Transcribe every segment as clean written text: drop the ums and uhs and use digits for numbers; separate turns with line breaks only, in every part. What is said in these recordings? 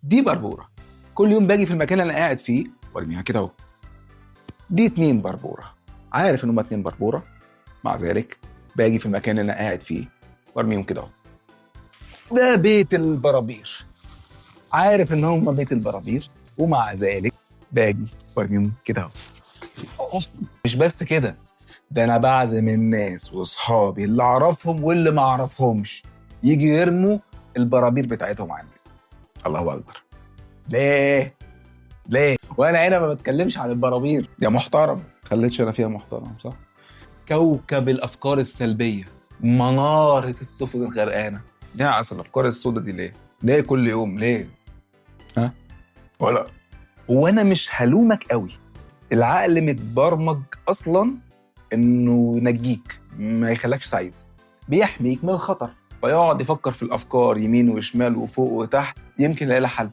دي بربوره. كل يوم باجي في المكان اللي انا قاعد فيه وارميها كده اهو. دي 2 بربوره، عارف ان هما 2 بربوره، مع ذلك باجي في المكان اللي انا قاعد فيه وارميهم كده اهو. ده بيت البرابير، عارف ان هما بيت البرابير، ومع ذلك باجي وارميهم كده اهو. مش بس كده، ده انا بعزم الناس واصحابي اللي اعرفهم واللي ما اعرفهمش يجي يرموا البرابير بتاعتهم عندي. الله اكبر. ليه؟ ليه؟ وانا هنا ما بتكلمش عن البرابير يا محترم. خليتش انا فيها محترم، صح؟ كوكب الافكار السلبية، منارة السفن الغرقانه. يا عسل، الافكار السوداء دي ليه؟ ليه كل يوم؟ ليه؟ ها؟ ولا وانا مش هلومك قوي. العقل متبرمج اصلا انه ينجيك، ما يخلكش سعيد، بيحميك من الخطر، فيقعد يفكر في الافكار يمين وشمال وفوق وتحت، يمكن يلاقي لها حل.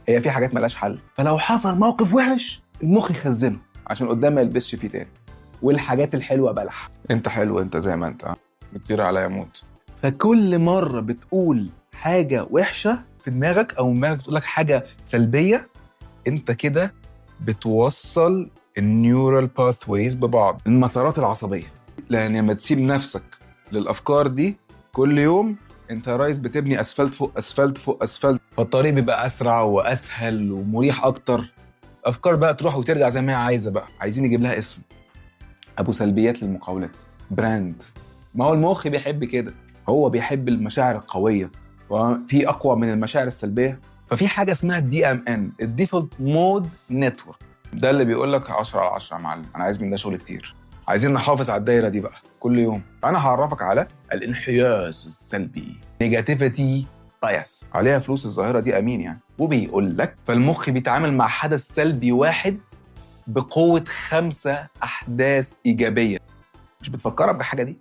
هي في حاجات ملهاش حل، فلو حصل موقف وحش المخ يخزنه عشان قدام ما يلبسش فيه تاني. والحاجات الحلوة بلح. انت حلو، انت زي ما انت، بتطير عليا موت. فكل مرة بتقول حاجة وحشة في دماغك او دماغك بتقول لك حاجة سلبية، انت كده بتوصل ال neural pathways ببعض، المسارات العصبية. لان لما تسيب نفسك للافكار دي كل يوم، انت يا ريس بتبني اسفلت فوق اسفلت فوق اسفلت، فالطريق بيبقى اسرع واسهل ومريح اكتر. افكار بقى تروح وترجع زي ما هي عايزه. بقى عايزين نجيب لها اسم، ابو سلبيات للمقاولات، brand. ما هو المخ بيحب كده، هو بيحب المشاعر القوية، وفي اقوى من المشاعر السلبية. ففي حاجة اسمها ال DMN، ال default mode network. ده اللي بيقول لك 10 على 10 يا معلم، انا عايز من ده شغل كتير. عايزين نحافظ على الدايرة دي بقى كل يوم. انا هعرفك على الانحياز السلبي، negativity bias. عليها فلوس الظاهرة دي، امين يعني. وبيقول لك فالمخ بيتعامل مع حدث سلبي واحد بقوة 5 احداث ايجابية. مش بتفكرك بحاجة دي؟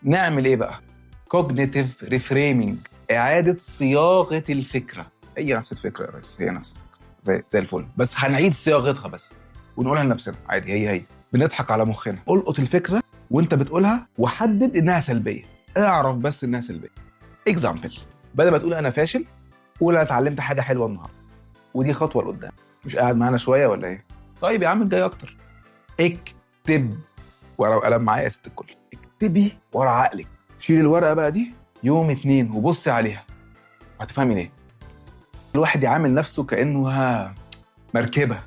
نعمل ايه بقى؟ cognitive reframing، اعاده صياغة الفكرة. هي نفس الفكرة يا ريس، هي نفس الفكرة زي الفل، بس هنعيد صياغتها بس ونقولها لنفسنا عادي. هي هي بنضحك على مخنا. القط الفكرة وانت بتقولها وحدد انها سلبية، اعرف بس انها سلبية. example، بدل ما تقول انا فاشل، قول انا اتعلمت حاجة حلوة النهارده، ودي خطوة لقدام. مش قاعد معانا شوية ولا ايه؟ طيب يا عم الجاي اكتر. اكتب، ورقة وقلم معايا يا ست الكل، اكتبي ورا عقلك. شيل الورقة بقى دي يوم 2 وبصي عليها، هتفهمي ليه. الواحد يعامل نفسه كانه مركبة،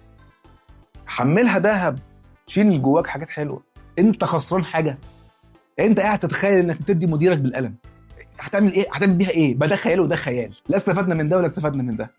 حملها ذهب، شيل جواك حاجات حلوة. انت خسران حاجة؟ انت قاعد تتخيل انك بتدي مديرك بالقلم، هتعمل ايه؟ هتعمل بيها ايه؟ ما ده خيال وده خيال، لا استفدنا من ده ولا استفدنا من ده.